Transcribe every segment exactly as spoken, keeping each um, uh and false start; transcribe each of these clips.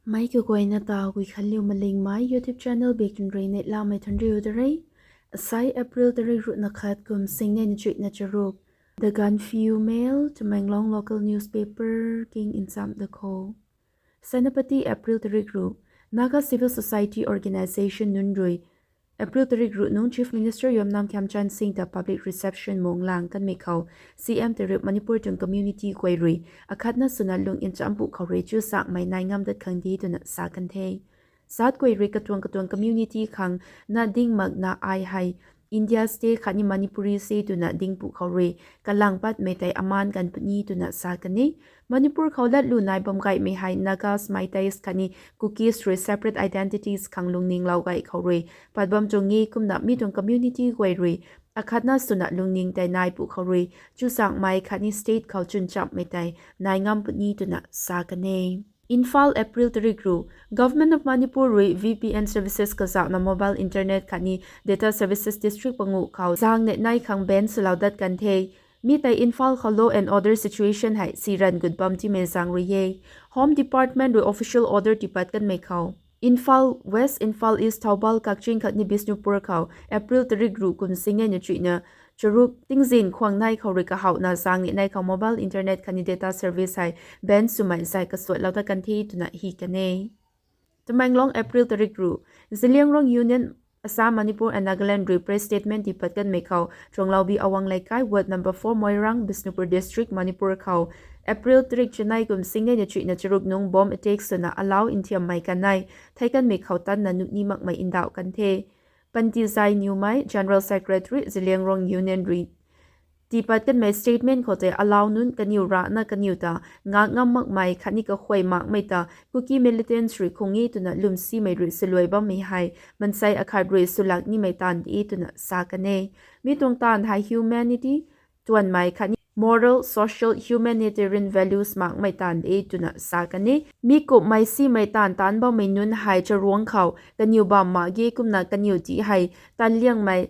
Mei kaguayna ta Guikhanliu Malingmei YouTube channel bik tun rui neihlamei thanriu da re. Asai April tarik ruhna khat kum singnei na chuihna charuk. The Gaanphiu Mail, Tamenglong local newspaper king nchamh da kho. Senapati, April tarik ruh. Naga Civil Society Organisation nunc rui April tarik ruh nungc Chief Minister Yumnam Khemchand Singh ta public reception munglang kanmei khou, C M ta rui Manipur tuang community guay rui akhatna swna lung nchamh pu khou rui chuzaenghmei nai ngam dat khang di twna sa kan the. Zat guay rui katuang katuang community khang na ding makna ai hei India se khatni Manipuri se twna ding pu khou rui kalang patmei tei aman kan puni twna sa kan e. Manipur khou latlu nai bam gaymei hei Nagas, Meiteis khatni Kukis rui separate identities khang lungninglou gay khou rui pat bam tuang e, kumna mi tuang community guay rui akhatna swna lungning tei nai pu khou rui chuzaenghmei khatni state khou chunchamhmei tei nai ngam puni twna sa kan e. Imphal, April tarik ruh. Government of Manipur rui V P N services kazauhna mobile internet khatni data services district panguh khou zaeng neih nai khang ban swlou dat kan the. Mi tei Imphal khou law and order situation hei siran gut bam timei zaeng rui e. Home Department rui official order tipat kanmei khou, Imphal West, Imphal East, Thoubal, Kakching khatni Bishnupur khou April tarik ruh kum singnei na chuihna charuk tingzin khwang nai khou rui kahowhna zaeng neih nai khou mobile internet khatni data service hei ban swmei zay kasuatlou dat kan the twna hi kan e. Tamenglong, April tarik ruh. Zeliangrong Union, Assam, Manipur and Nagaland rui press statement tipat kanmei khou Chonglaubi Awang Leikai, Ward number four, Moirang, Bishnupur District, Manipur khou April tarik chanei kum singnei na chuihna charuk nungc bomb attack swna alau nthiammei kanei thei kanmei khou tanna nuhni makmei ndauh kan the. Panty Zai Niwmei, General Secretary, Zeliangrong Union rui tipat kanmei statement khou tei alau nunc kaniw rana kaniw ta ngak ngam makmei khatni kakhuay makmei ta Kuki militants rui khung e twna lwmsimei rui swluai bammei hei mansei akhat rui swlak nimei taanv de twna sa kan e. Mi tuang taanv hei humanity tuanmei khatni moral, social, humanitarian values makmei taanv de twna sa kan e. Mi kumhmei simei taanv taanc bammei nunc hei charuangc khou kaniw bam mak ge, kumna kaniw ti hei tanliangmei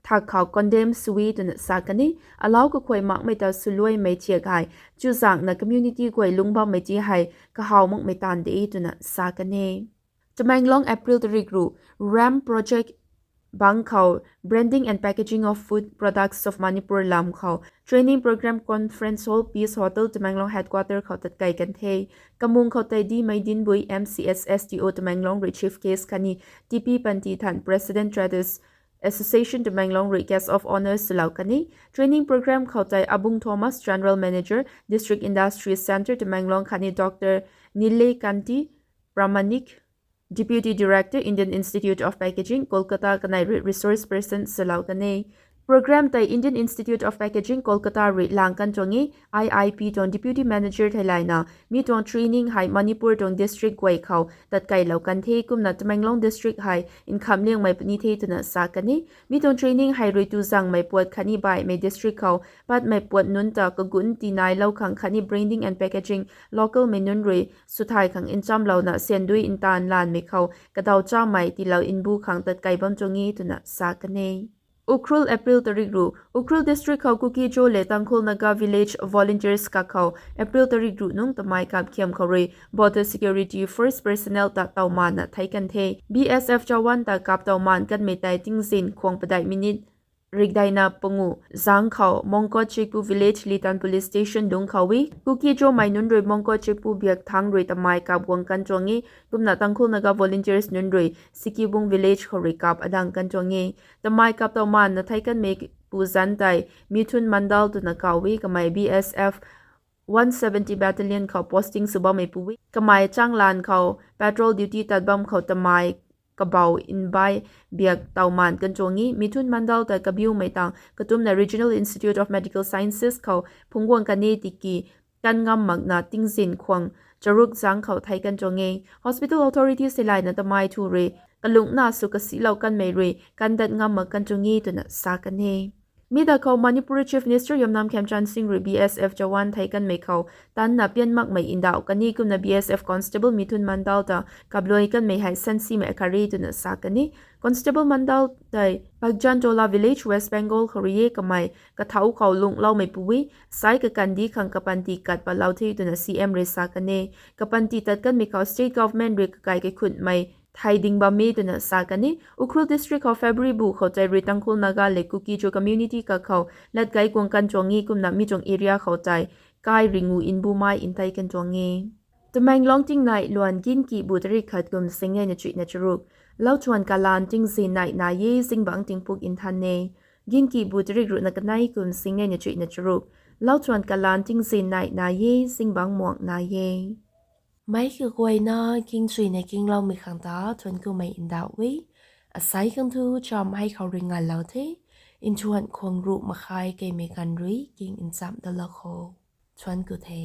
thak khou condemn sw e twna sa kan e. Alau kakhuay makmei ta swluaimei thiak hei chuzaenghna community guay lungc bammei ti hei kahaw makmei taanv de twna sa kan e. Tamenglong, April tarik ruh. RAM project bang khou Branding and Packaging of Food Products of Manipur lam khou training program, Conference Hall, Peace Hotel, Tamenglong Headquarter khou tatkai kan the. Kamung khou tei Dimei Dinbui, M C S, S D O Tamenglong rui chief guest khatni T P Panty Than, President, Traders Association Tamenglong rui guest of honour swlou kan e. Training program khou tei Abung Thomas, General Manager, District Industries Centre Tamenglong khatni Doctor Nilekanti Pramanik, Deputy Director, Indian Institute of Packaging, Kolkata kanei rui resource person swlou kan e. Program tei Indian Institute of Packaging, Kolkata rui lang kan tuang e. I I P tuang Deputy Manager theilayna mi tuang training hei Manipur tuang district guay khou tatkailou kan the, kumna Tamenglong District hei nkhamliangmei puni the twna sa kan e. Mi tuang training hei rui tuzangmei puat khatni baihmei district khou patmei puat nunc ta kagunc tinailou khang khatni branding and packaging localmei nunc rui swthai khang nchamlouna sandui ntaanv lanmei khou kadaw chamei tiilou nbu khang tatkai bam tuang e twna sa kan e. Ukhrul, April tarik ruh. Ukhrul District khou Kuki-Zo lev Tangkhul Naga Village Volunteers kakhou April tarik ruh nungc tamei kap khiam khou rui Border Security Force personnel ta tawmaanna thei kan the. B S F jawan ta kap tawmaan kanmei tei tingzin khwang padeih minute rikdeina panguh zaeng khou Mongkot Chekpu Village Litan Police Station lungc khou e. Kuki-Zomei nunc rui Mongkot Chekpu biak thangc rui tamei kap guang kan tuang e, kumna Tangkhul Naga Volunteers nunc rui Sikibung Village khou rui kap adang kan tuang e. Tamei kap tawmaanna thei kanmei pu zanc tei Mithun Mandal twna kaw e, kamei B S F one seventy Battalion khou posting sw bammei pu e. Kamei Changlan khou patrol duty tat bam khou tamei kabau nbai biak tawmaan kan tuang e. Mithun Mandal ta kabiumei tang katumna Regional Institute of Medical Sciences khou phungc guang kan e tiki kan ngam makna tingzin khwang charuk zaeng khou thei kan tuang e. Hospital authorities theilayna tamei thu rui kalungcna sw kasilou kanmei rui kan dat ngam mak kan tuang e twna sa kan e. Mi da khou Manipur Chief Minister Yumnam Khemchand Singh rui B S F jawan thei kanmei khou tanna pian makmei ndauh kan e, kumna B S F constable Mithun Mandal ta kapluai kanmei hei sansimei akhat re twna sa kan e. Constable Mandal tei Bhagjantola village West Bengal khou rui e. Kamei kathau khou lungloumei pui sai kakandih khang kapanty kat patlou the twna C M rui sa kan e. Kapanty tat kanmei khou state government rui kakai kaikhunhmei thei ding bam e twna sa kan e. Ukhrul district khou February bu khou tei rui Tangkhul, Naga lev Kuki-Zo community kakhou latgei guang kan tuang e. Kumna mi tuang area khou tei kai ringu nbu mai ntei kan tuang e. Tamenglong tingnai luan Ginki bu tarik khat kum singnei na chuihna charuk, lauchuan kalan tingzin nai nai e, zingbangc tingpuk nthan e. Ginki bu tarik ruhna kanei kum singnei na chuihna charuk, lauchuan kalan tingzin nai nai e, zingbangc muang nai e. Meic kaguayna kingchuina kingloumei khang ta thuanc kumei ndauh e. Asei khang thu cham hei khou rui ngalou the. Nthuan khwang ruh makhai keimei ganv rui king nchamh dalou kho. Thuanc ku the.